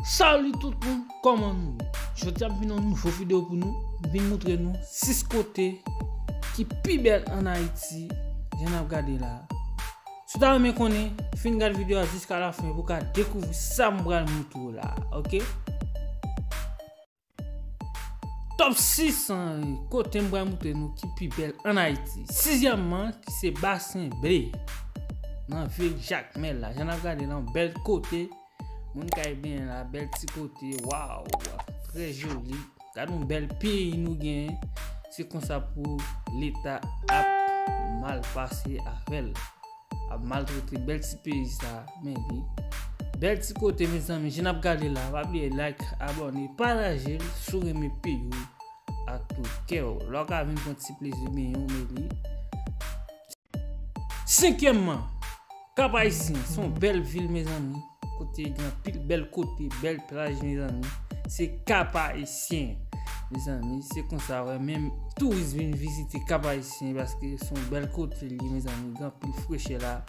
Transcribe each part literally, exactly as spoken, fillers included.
Salut tout moun, kòman nou ye? Jodi a m vin yon nouvo videyo pou nou. M vin montre nou sis kote ki pi bèl ann Ayiti, jan n ap gade la. Si w ta renmen konnen, fin gade videyo a jiska lafen pou w ka dekouvri sa m pral montre w la, oke? Top sis, hein, kote m pral montre nou ki pi bèl ann Ayiti. Sizyèmman, ki se Basen Ble, nan vil Jakmèl la. Jan n ap gade la, yon bèl kote. Moun kay benyen la, bèl ti kote. Waw, trè joli. Gade yon bèl peyi nou genyen. Se konsa pou Leta ap mal pase avè l. Ap maltrete bèl ti peyi sa, men li. Bèl ti kote, mezanmi, jan n ap gade la, pa bliye like, abòne, pataje l si w renmen peyi w ak tout kè w. La w ka vin pran ti plezi benyen w, men li. Senkyèmman, Kap Ayisyen, se yon bèl vil, mezanmi. Kote gen anpil bèl kote, bèl plaj, mezanmi. Se Kap Ayisyen, mezanmi. Se konsa, wè, menm touris vin vizite Kap Ayisyen paske se yon bèl kote li ye, mezanmi. Gen anpil frechè la.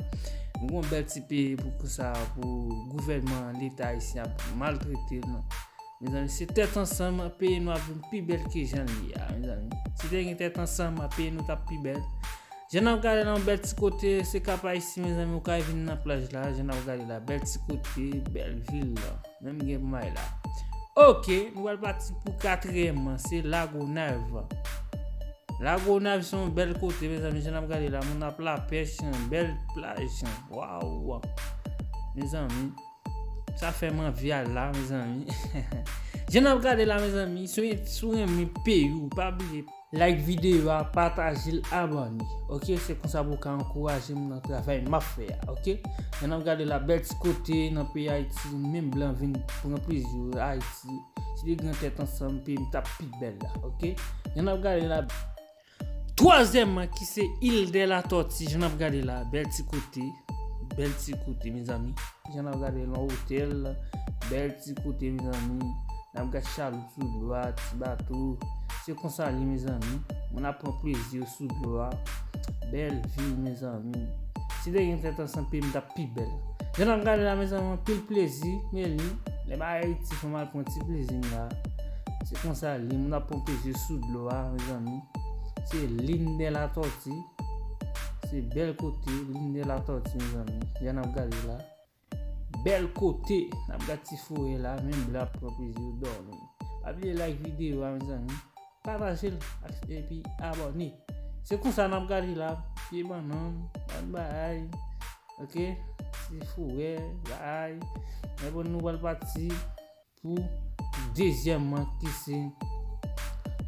Nou gen yon bèl ti peyi pou konsa, pou gouvènman, Leta ayisyen ap maltrete l, non. Mezanmi, se tèt ansanm, peyi nou ap vin pi bèl ke jan li ye a, mezanmi. Si te gen tèt ansanm, peyi nou t ap pi bèl. Jan n ap gade la, yon bèl ti kote, se Kap Ayisyen, mezanmi, ou ka vin nan plaj la, jan n ap gade la, bèl ti kote, bèl vil la. Menm gen pou may la. Oke, nou pral pati pou katriyèm nan, se Lagonav. Lagonav se yon bèl kote, mezanmi, jan n ap gade la, moun ap lapèch, bèl plaj, waw, mezanmi. Sa fè m anvi al la, mezanmi. Jan n ap gade la, mezanmi, si w, si w renmen peyi w, pa bliye like videyo a, pataje l, abòne. Oke, se konsa pou w ka ankouraje m nan travay m ap fè a, oke? Jan n ap gade la, bèl ti kote nan peyi Ayiti, menm blan vin pran plezi yo Ayiti. Si te gen tèt ansanm, peyi m t ap pi bèl la, oke? Jan n ap gade la, twazyèmman, ki se Île de la Tortue, jan n ap gade la, bèl ti kote, bèl ti kote, mezanmi. Jan n ap gade la, yon otèl, bèl ti kote, mezanmi. N ap gade chaloup sou dlo a, ti bato. Se konsa li, mezanmi. Moun ap pran plezi yo sou dlo a. Bèl vil, mezanmi. Si te gen tèt ansanm, peyi m t ap pi bèl. Jan n ap gade la, mezanmi, anpil plezi, men li. Lè m al Ayiti, fò m al pran ti plezi m la. Se konsa li, moun ap pran plezi sou dlo a, mezanmi. Se Île de la Tortue. Se bèl kote, Île de la Tortue, mezanmi. Jan n ap gade la. Bèl kote, n ap gade ti forè la, menm blan ap pran plezi yo dòmi. Pa bliye like videyo a, mezanmi. Pataje l, ak, epi abòne. Se konsa n ap gade la, pye bannann, bann bagay. Oke? Ti forè, bagay. Men bon, nou pral pati pou dezyèmman ki se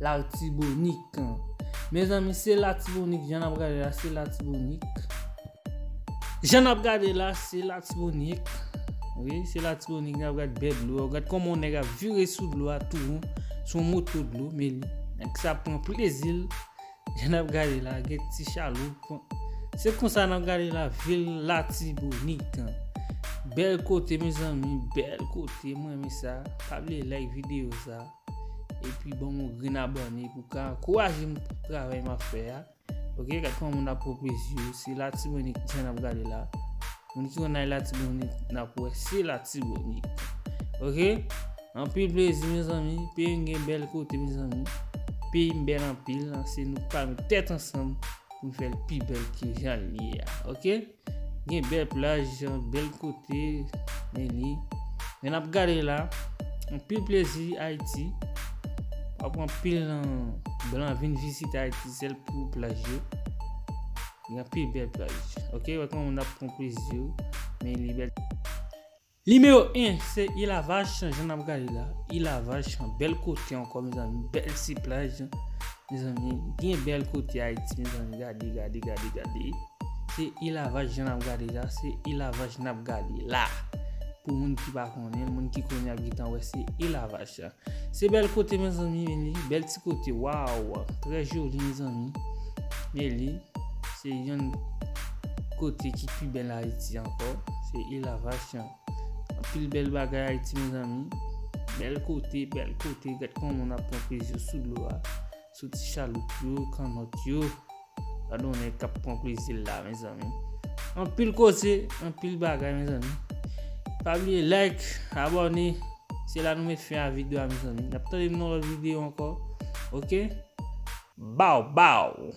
Latibonit. Mezanmi, se Latibonit, jan n ap gade la, se Latibonit. Jan n ap gade la, se Latibonit. Wi, se Latibonit, n ap gade bèl dlo. Gade kòman yon nèg ap vire sou dlo a tou won, sou yon moto dlo, men li. Nèg sa pran plezi l. Jan n ap gade la, gen ti chaloup. Se konsa n ap gade la, vil Latibonit. Bèl kote, mezanmi, bèl kote, mwen renmen sa. Pa bliye like videyo sa. Epi ban m yon grenn abòne pou ka ankouraje m pou travay m ap fè a. Oke, gade kòman moun ap pran plezi yo. Se Latibonit jan n ap gade la. Moun ki konn al Latibonit, n ap wè se Latibonit. Oke? Anpil plezi, mezanmi. Peyi m gen bèl kote, mezanmi. Peyi m bèl anpil. Se nou k pa met tèt ansanm pou n fè l pi bèl ke jan l ye a. Oke? Gen bèl plaj, bèl kote, men li. Men n ap gade la. Anpil plezi Ayiti. W ap wè anpil, um, blan vin vizite Ayiti sèl pou plaj yo. Gen anpil bèl plaj. Oke, wè kòman moun ap pran plezi yo. Men li bèl. Nimewo en, se Île à Vache, jan n ap gade la. Île à Vache, bèl kote ankò, mezanmi. Bèl ti plaj, mezanmi. Gen bèl kote Ayiti, mezanmi. Gade, gade, gade, gade. Se Île à Vache, jan n ap gade la. Se Île à Vache n ap gade la. Pou moun ki pa konnen, moun ki konnen ap gentan wè se Île à Vache. Se bèl kote, mezanmi, men li. Bèl ti kote, waw. Trè joli, mezanmi. Men li, se yon kote ki pi bèl Ayiti ankò. Se Île à Vache. Anpil bèl bagay Ayiti, mezanmi. Bèl kote, bèl kote. Gad kòman moun ap pran plezi sou dlo a. Sou ti chaloup yo, kannòt yo. Gad yon nèg k ap pran plezi l la, mezanmi. Anpil koze, anpil bagay, mezanmi. Pa bliye like, abòne, Se la nou met fen a videyo a, mezanmi. N ap tande m nan lòt videyo ankò. Ok? Bow, bow.